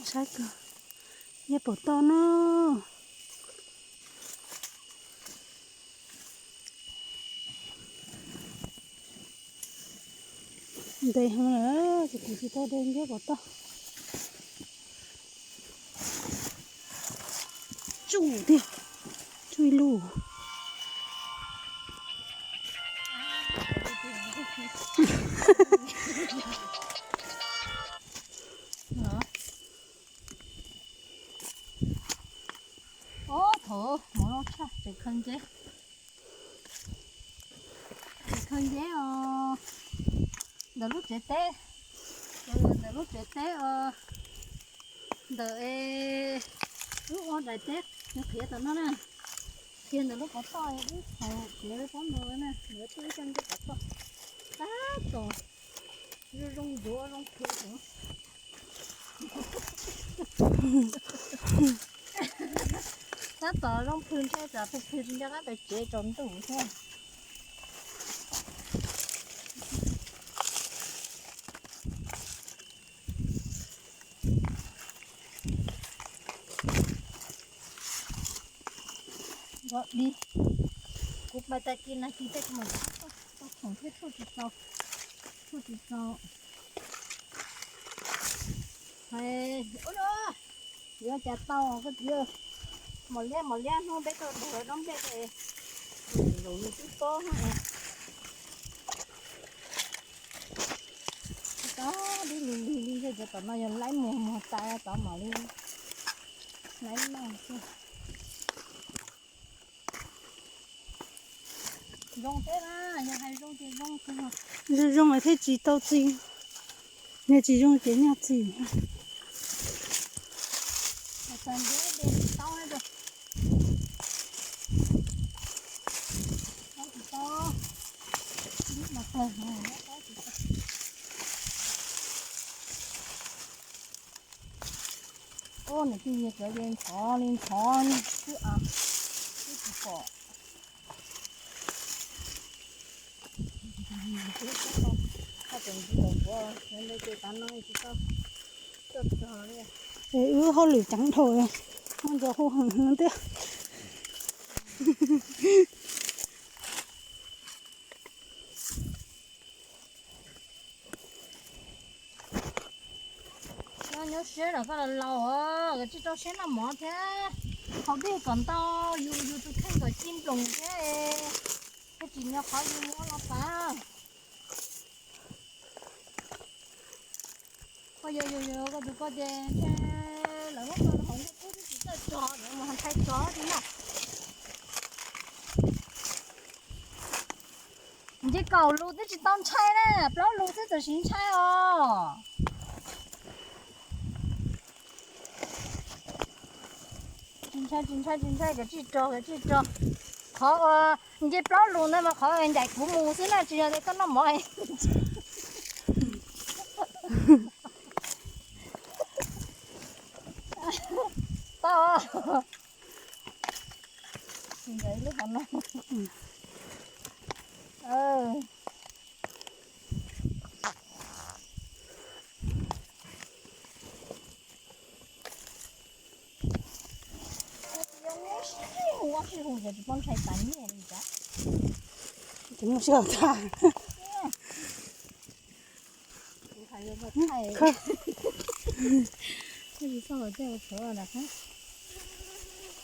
Tshaib kawg, nyob pom toj no. Ntev heev lawm, kuv tsis tau de nyob pom toj. Tsuj tiag, tsuj ib lub. Ob, thaum mov loj tshaj, tseem khaws nceb, tseem khaws nceb os. Ntawm lub tsev teb, ntawm lub tsev teb os, ntawm lub ua daim teb, nws qhiav tom no na, kiag ntawm lub qhov toj ib txhais tsev pob no na, yuav tuaj ib co nceb pov toj, tab tom zoo zoo ncuav zoo plhws. Tab tom zoo plhws ntshai tsam plhws plhws tsis nco qab pem tsev tsaus ntuj thiab. Npog di, kuv pais tag kis nag kis tej kuv mam tau khoom thiab tshuaj tsis txaus, tshuaj tsis txaus. Ua no, yuav cas tau koj txiv. Mos liab mos liab hnub peb tuaj ntug doob nplej ces, zaum nws twb pob. Tov dib lig lig li, cov tom no yog laib muag muag tas tov mam li laib noj xwb. Zoo thiab na, yog hais zoo ces zoo kawg. Zoo zoo thiab tsis tau txi, yog tsis zoo ces nyaj txi. Ub, nws twb yog cov li ntxhov li ntxhov xwb, twb tsis pom. Es wb hauj lwm ceev dhau, muaj ntxov hu heev thiab. Nyob siab los koj los laus os, koj tsis rau siab noj mov thiab. Haus dej kom ntau, yus yus tus kheej kom ci nploos thiab, thiaj tsis nyo qhov yus muab los pav. Koj yog yus yus koj tus koj ces ntshe lawv muab koj hauv nkuaj kub twb tsis txawj tso, lawv mus ntshai tso xwb na. Nce kaum lus twb tsis tau ntshai na, plaub lus xwb tam sim ntshai os. Tsis ntshai, tsis ntshai, tsis ntshai, kav tsij rau, kav tsij rau. Qhov nce plaub lus ntawd mas qhov ncaim kuv mus xwb na, tsis yog tias koj noj mov. Tau. Ntawd lub qhov no. Ua sib hu, ua sib hu ces tsis paub ntshai tas nyiaj li cas. Tsis muaj sij hawm tag.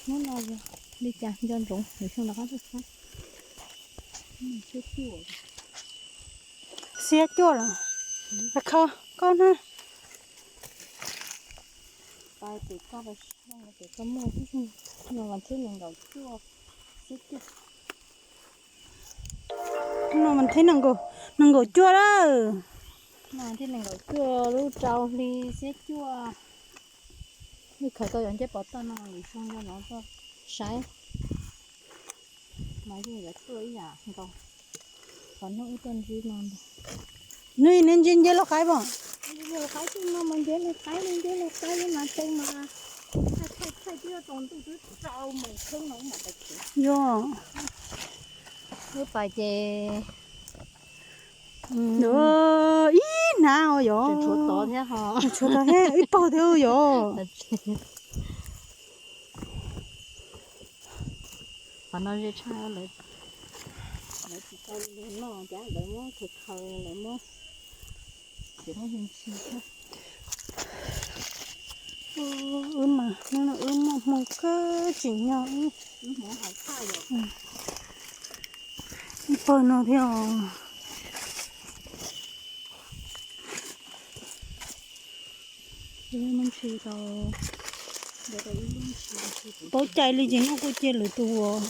Hnub no li cas nco ntsoov xyoo rov qab tuaj txhab. Xiab cuaj los? Kho koj na. Pais pem koj, pem koj muaj, no vas thib nees nkaum cuaj, xiab cuaj. No vas thib nees nkaum cuaj lawm. No vas thib nees nkaum cuaj lub rau hli xiab cuaj. Wb khaws tau cov nceb pov toj no lwm xyoo nco ntsoov tuaj saib. Mas yeej yuav tuaj ib yam nkaus. Qhov hnub wb tuaj ntsib no ntag. Hnub ib neb ntsib nceb lauj qaib pom? Nceb lauj qaib twb no mas nceb lauj qaib li, nceb lauj qaib li mas teeb mas thaij thaij thaij twb yuav tsaus ntuj twb rau mus kheeb no mas tag kis. Yog. Wb pais ces ib Hnav os yog. Tshuav tod thiab, ib pawg thiab yog. Qhov no ze tshaj, lawv tsis tau noj ces lawv muab khaws khaws, lawv muab, ces muab ntsis thiab. Wb mas hnub no wb muaj hmoo kawg tsim nyog ib pawg no thiab os. Paub cai li ces noj kuj cia lwm tus os.